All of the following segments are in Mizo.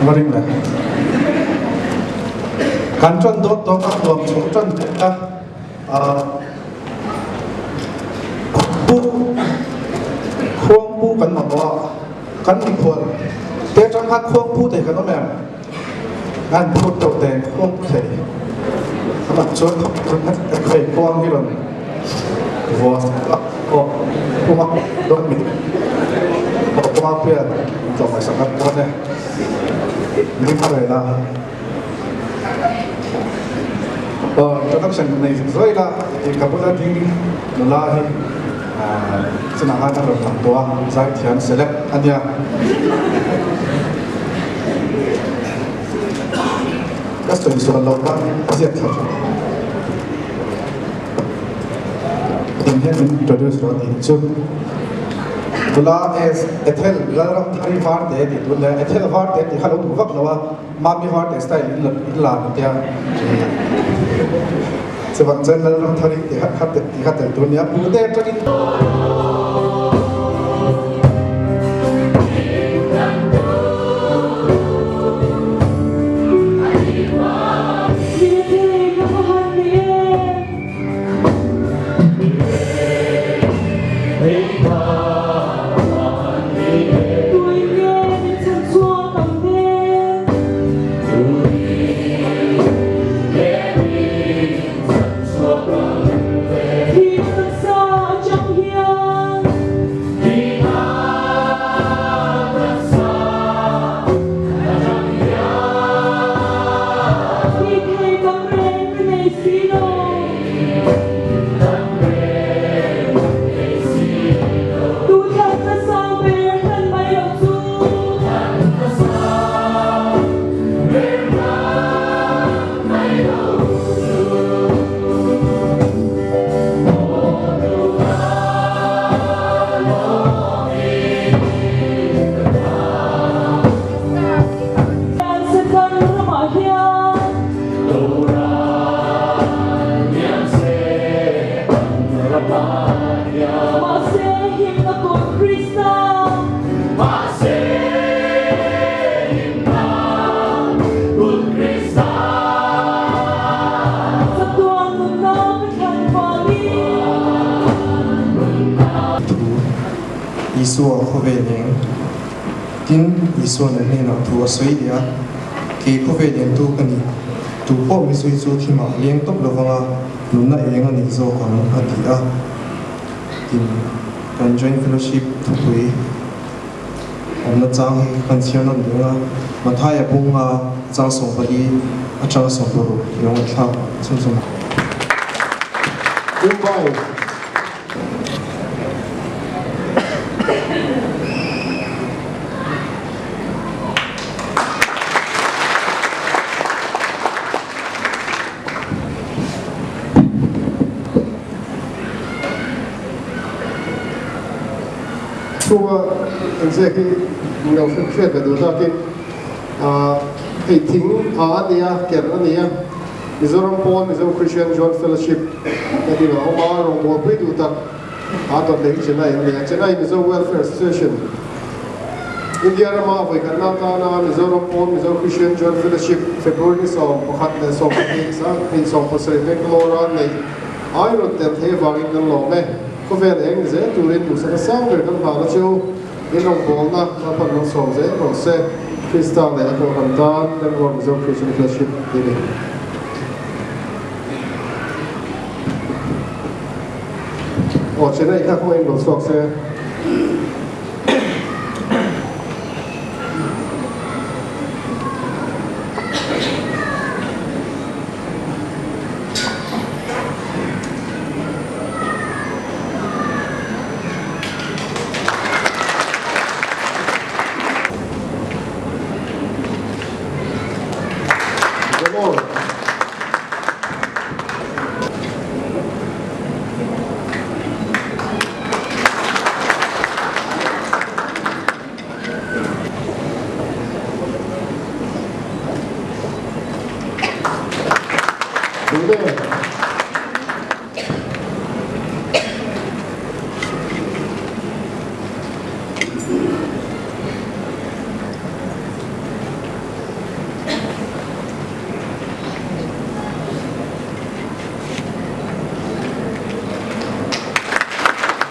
Va ring le. Kan ṭan dawt dawt a nuam chho ṭan mek a. Pu Khuangpu kan mamawh a, kan mikhual te aṭang khan Khuangpu thei kan awm em? An phut deuh teng Khuangpu thei amah chuan khei kuang hi rawn vuah a aw Pu Mak dawn mi aw Pu Mapia tlawmngaihsak a dawn e min a rel a. Introduction nei zuai la tih ka bula ding nula hi chunah khan a rawn lang tawh a, zaithiam celeb a nia. Ka sawi sual loh khan a ziak thla thin. Eng hian min introduce rawh tih chu nula Ethel Lalramthari Varte tih tun leh Ethel Varte tih kha lo duh vak lo a. Mami Varte style in in la ni tia chuvang chuan Lalramthari tih kha tih kha tel tur nia pu te atangin. Thu Isua khawvel eng Tin, Isua'n a hnenah thu a sawi leh a, Kei khawvel engtu ka ni, tu pawh mizui chu thimah a leng tawp lovang a, nunna eng a nih zawk ang, a ti a. Tin, kan Joint Fellowship thupui awmna chang hi kan chhiar nawn leh ang a, Mathaia bunga chang 14 atanga 60 i lo ngaihthlak chhunzawm. Mumbai. Chhunga an ziak hi min lo hriat ve duh takin hei thing a a nia, ker a nia. Mizoram pawn Mizo Christian Joint Fellowship na ding a awm a, rawngbawlpui duh tak a dawt leh hi Chennai a ni a. Chennai Mizo Welfare Association, India rama vawikhatna atana Mizoram pawn Mizo Christian Joint Fellowship February ni 11 leh 12 sang 17 Bangalore-a neih ai rawn tel thei avangin kan lawm e. Khawvel eng ni zel turin duhsakna sang ber kan hlan a chu in rawngbawlna Lalpan rawn sawm zel rawh se. Krista leh a Kohhran tan Bangalore Mizo Christian Fellowship tih a ni. Aw Chennai kha khawngaih in rawn chhuak se.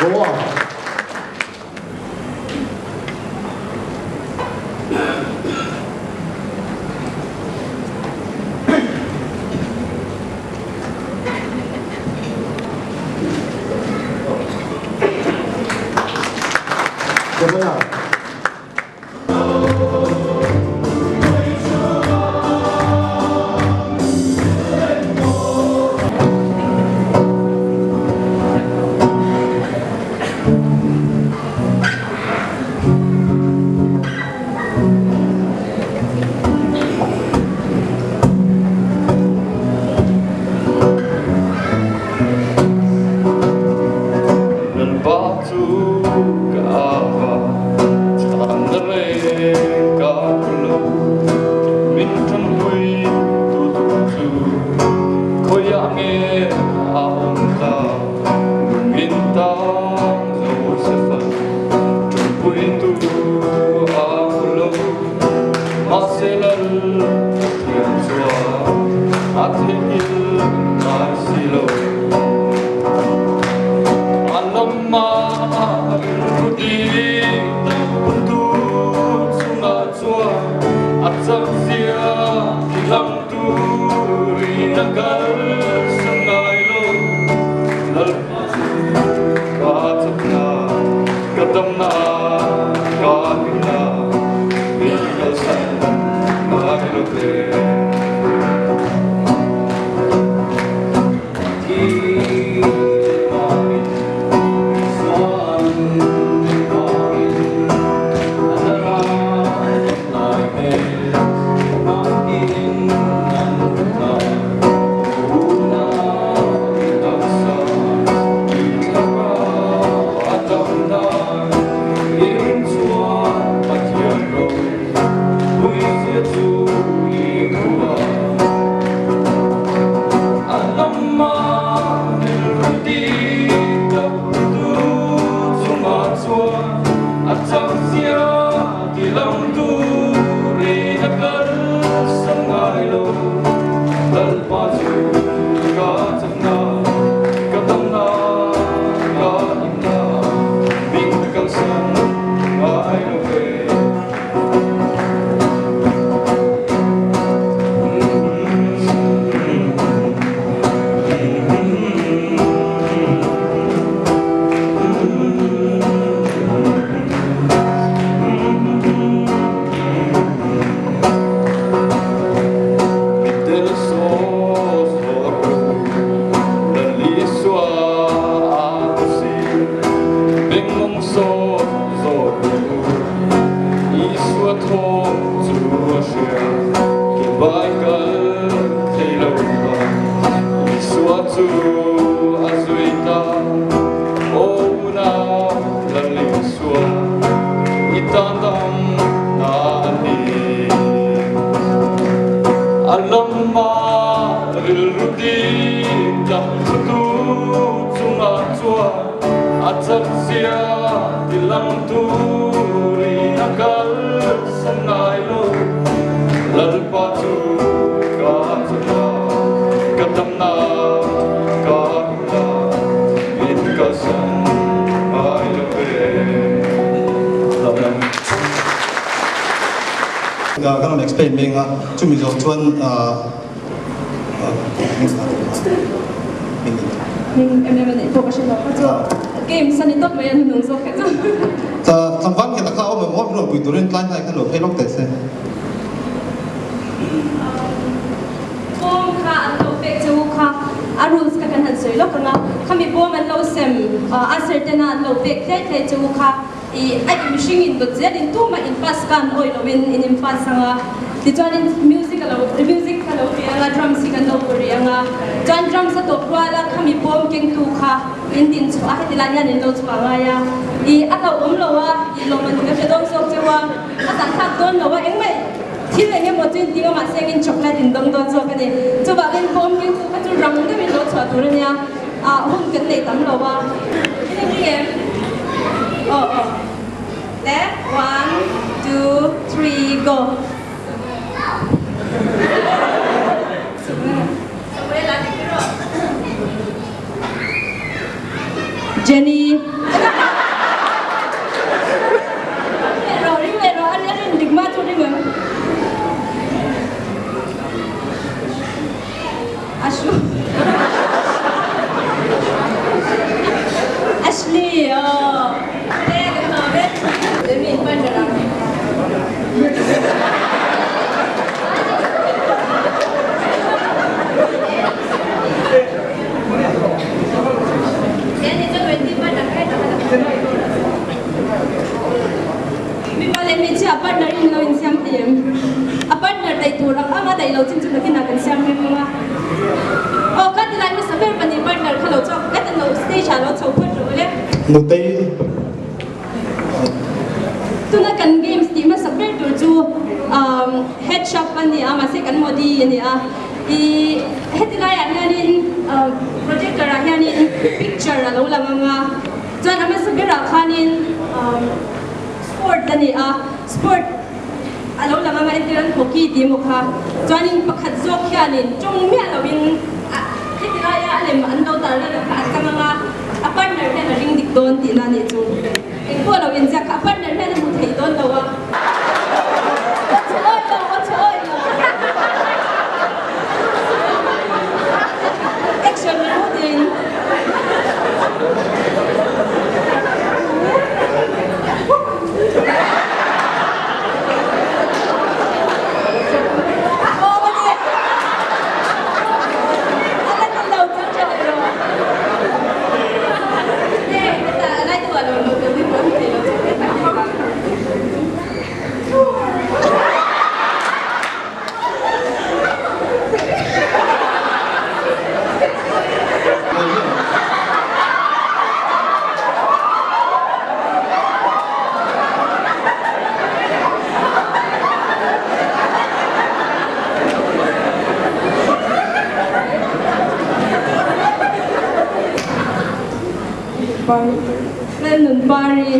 Goa. Devana. Kan rawn explain meng a, chumi zawh chuan Hming em em a neih pawh ka hre lo kha chu games a ni tawp mai a hnunung zawk kha chu. Tlangval nghet a kha awm em aw, min rawn pui turin tlai hnai khan lo phei lawk teh se. Bawm kha an lo pek che u kha a rules kha kan han sawi lawk ang a, khami bawm an lo sem a sertena an lo pek hlei hlei che u kha I a i mihring in dawt zel in tumah in pass khan awi lo in in in pass ang a, tichuan in music a lo music kha lo ri ang a, drums hi kan lo pu ri ang a, chuan drums a tawp rual a khami bawm kengtu kha in din chhuah a, heti lai hian in lo chhuah ngai a, i a hlauhawm lo a, i lawm an ka hre dawn zawk cheu a, a zahthlak dawn lo a, engmah thil eng emaw chu in ti nga mahse engin chocolate in dawng dawn zawk a ni, chuvangin bawm kengtu kha chu rang deuhin lo chhuah tur a nia. Ah hun kan nei tam lo a. In eng ring em? Aw aw. Le one two three go. Jenny. daih lo chin chu nakinah kan siam reng ang a. Aw ka ti lai hmasa ber pahnih partner kha lo chhuak vek an lo stage ah lo chho phawt rawh ule. Nutei. Tuna kan games tih hmasa ber tur chu head shop a ni a mahse kan modi a ni a. Ih heti laiah hianin projector ah hianin picture a lo lang ang a chuan a hmasa berah khanin sport a ni a sport a lo lang ang a entir an hockey tih emaw kha chuanin pakhat zawk hianin tawng miah loin heti laia a lem an lo tar lan ang kha a chang ang a a partner hian a ring dik dawn tihna a nih chu engpawh lo inziak kha a partner hian a hmu thei dawn lo a aw chhe awi lo aw chhe awi lo action ringawtin. Lalnunpari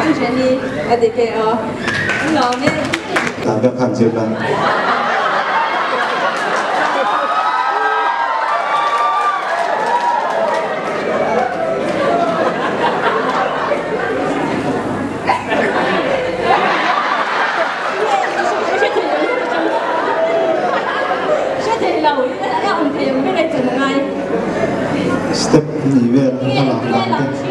Anjali a dik e aw an lawm e. Tah vek khan zir la. Step ni vel a lang dan te.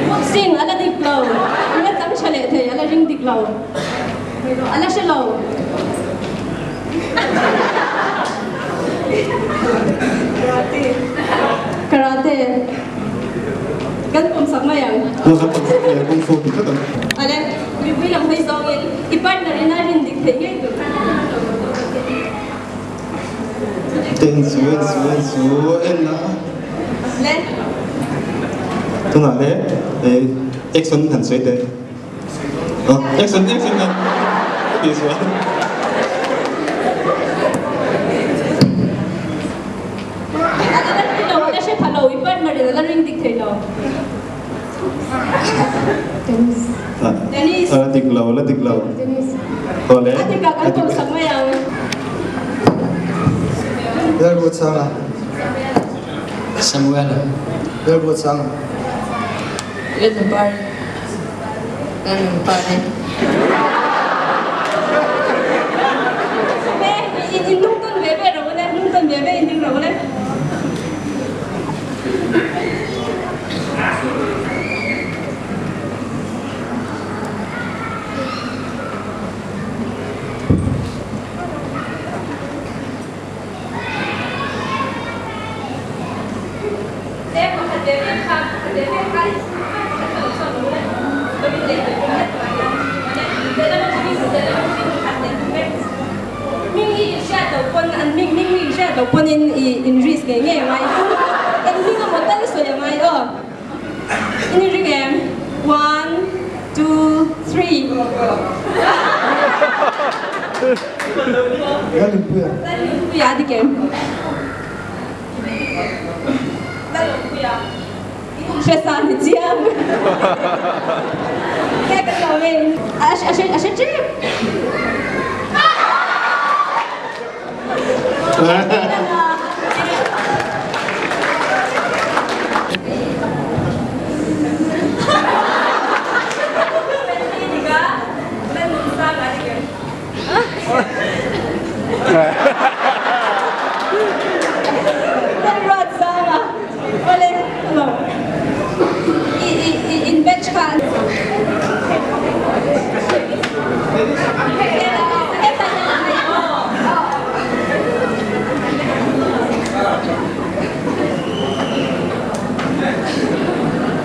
Boxing a la dik lo, a la chang tha leh thei, a la ring dik lo, a la hre lo. Karate. Karate. Kan pawm sak mai ang. Kan pawm sak mai ang, kung fu ti tlat ang. Ale, mipui lam hawi zawngin i partner ina rin dik theih ngei tur khan a lo lo tawk ang che. En su, en su, en su, en la. Le. Tunah le, action han sawi teh. Action, action han ti sual. A la hre pha lo, i partner in a la ring dik thei lo. Tennis. Tennis. A la dik lo, a la dik lo. Tennis. Awle. A dik ah kan pawm sak mai ang. Lalruatsanga. Samuel. Lalruatsanga. Lalnunpari. Lalnunpari. In nung tawn ve ve rawh ule, nung tawn ve ve in ding rawh ule. Le pakhat ve ve kha, pakhat ve ve kha in pakhat kha lo chhuak rawh ule. Lo in leh ve vek mai a. Lehlam atangin lehlam atangin pakhat leh vek. Hming hi in hriat loh pawn an hming hming hi in hriat loh pawn in i in risk ngei ngei a ngai eng hming emaw tal sawi a ngai aw in in ring em one two three Lalnunpuia Lalnunpuia a dik em Lalnunpuia i hre sa ni chiang nge ka lo e a hre a hre tep.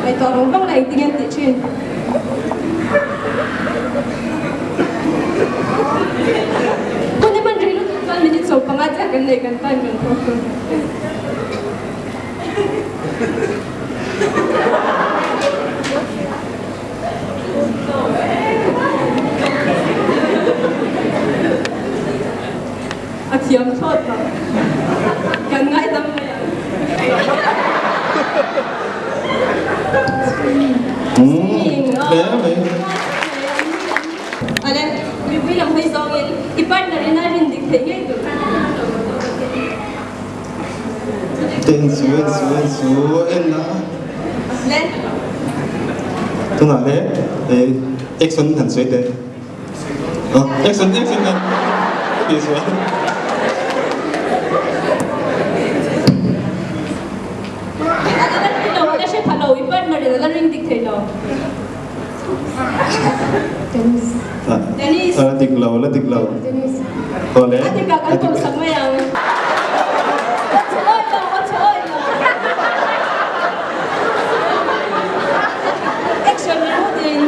Ngaihtuah vang vang la engtin nge an tih thin. Hun hi hman rih lutuk chuan minute 15 chiah kan nei kan time kan thawk tur. A thiam thlawt lo. Kan ngaidam mai ang. Swing. Hle mai. Ale, mipui lam hawi zawngin i partner in a rin dik theih ngei tur. En su, en su, en su, en a. Le. Tunah le, action han sawi teh. Action, action han ti sual. A la ring lo, a la hre pha lo, i partner in a la ring dik thei lo. Dennis. Dennis. A la dik lo, a la dik lo. Dennis. Awle. A dik ah kan pawm sak mai ang. A chhe awih lo, a chhe awih lo. Action ringawt in.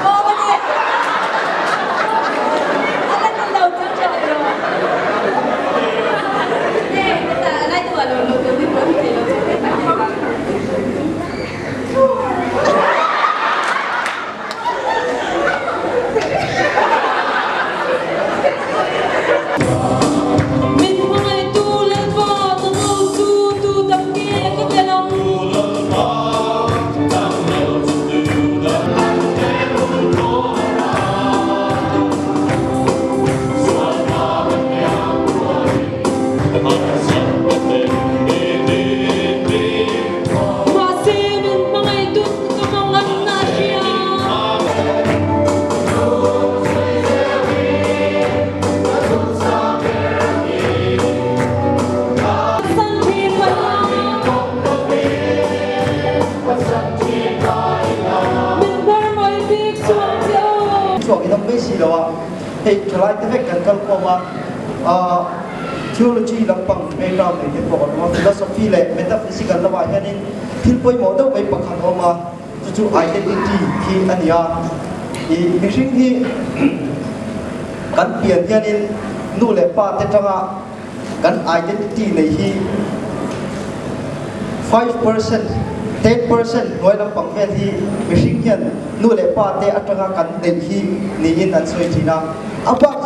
Aw ka ti. A la ti lo chang tha leh rawh. Nge heta a lai deuh ah lo lo deuh hi pawh hi thei lo chang hetah hian ka. Min hmangaihtu Lalpa ka bo chu tu tak nge ka tel ang? Mahse min hmangaihtu ka mangan a hria. Chuak in awm mai si lo a, hei thalai te vek kan kal khawm a, ah theology lampang background nei te pawh kan awm a, philosophy leh metaphysical lamah hianin thil pawimawh deuh mai pakhat a awm a, chu chu identity khi a ni a, ih mihring hi kan pian hianin nu leh pa te tanga kan identity nei hi 5%, 10% hnuai lampang vel hi mihring hian nu leh pa te atanga kan neih hi niin an sawi thin a, a bak.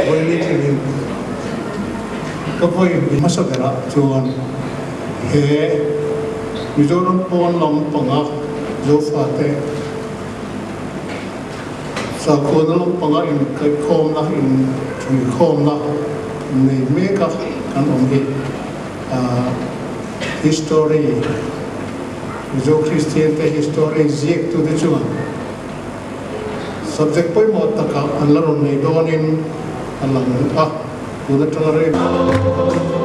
Vawi thlengin ka vawi hmasa berah chuan he. Mizoram pawn lam panga Zofate sakhuana lam panga inkaihkhawmna, inthuikhawmna nei meka kan awm hi history, Mizo Kristian te history ziaktute chuan subject pawimawh takah an la rawn nei dawnin a lang a, tun atanga rei.